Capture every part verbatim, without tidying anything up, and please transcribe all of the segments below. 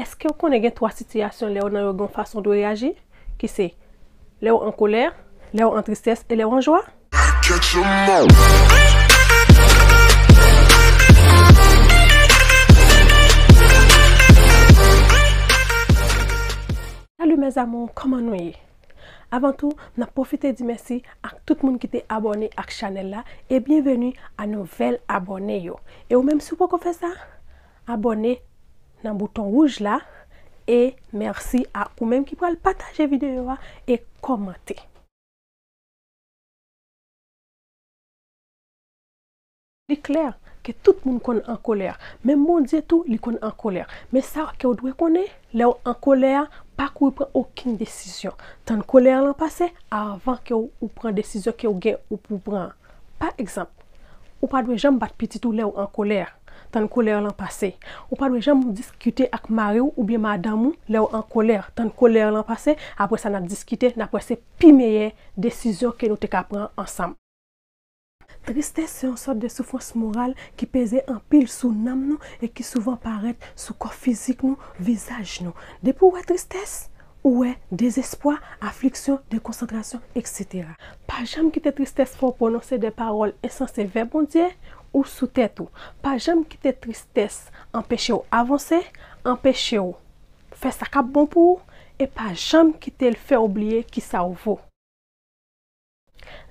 Èske w konnen gen twa sitiyasyon lè w nan yo gen yon fason dwe reyaji, ki se lè w an kolè, lè w an tristès e lè w an jwa? Salut mes amours, kòman nou ye? Avan tou, n ap pwofite di mèsi ak tout moun ki te abòne ak chanèl la e byenveni a nouvèl abòne yo. E ou menm si w poko fè sa, abòne nan bouton wouj la e mèsi ak ou menm ki pral pataje videyo a e kòmante. Li klè ke tout moun konn an kolè. Menm Bondye tou, li konn an kolè. Men sa ke w dwe konnen, lè w an kolè, pa kouri pran okenn desizyon. Tann kolè lan pase avan ke w, ou pran desizyon ke w gen ou pou pran. Pa egzanp, ou pa dwe janm bat pitit ou lè w an kolè. Tann kolè lan pase. Ou pa dwe janm diskite ak mari w oubyen madanm ou lè w an kolè. Tann kolè lan pase, apre sa n ap diskite, n ap wè se pi meyè desizyon ke nou te ka pran ansanm. Tristès se yon sòt de soufrans moral ki peze anpil sou nanm nou e ki souvan parèt sou kò fizik nou, vizaj nou. Depi w wè tristès, ou wè dezespwa, afliksyon, dekonsantrasyon, etsetera. Pa janm kite tristès fè w pwononse de pawòl ensanse vè Bondye ou sou tèt ou. Pa janm kite tristès anpeche w avanse, anpeche w fè sa k ap bon pou ou, e pa janm kite l fè w bliye kisa w vo.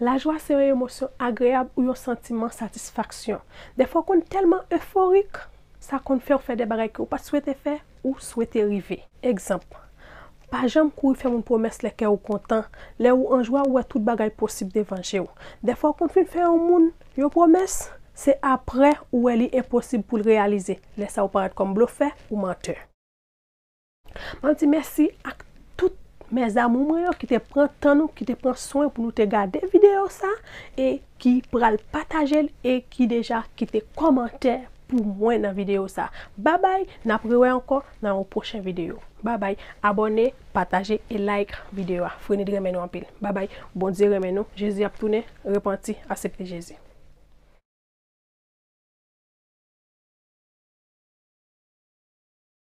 Lajwa se yon emosyon agreyab ou yon santiman satisfaksyon. Dèfwa w konn tèlman eforik, sa konn fè w fè de bagay ke w pa t swete fè ou swete rive. Egzanp, pa janm kouri fè moun pwomès lè kè w kontan, lè w an jwa ou wè tout bagay posib devan je w. Dèfwa w konn fin fè yon moun yon pwomès, se apre ou wè li enposib pou l reyalize. Lè sa a ou parèt kòm blofè ou mantè. M ap di mèsi ak tout mes amours mwen yo ki te pran tan nou, ki te pran swen pou nou te gade videyo sa e ki pral pataje l e ki deja kite kòmantè pou mwen nan videyo sa. Babay, n ap rewè ankò nan yon pwochen videyo. Babay, abòne, pataje e like videyo a. Frenid renmen nou anpil. Babay, Bondye renmen nou, Jezi ap tounen, repanti, aksepte Jezi.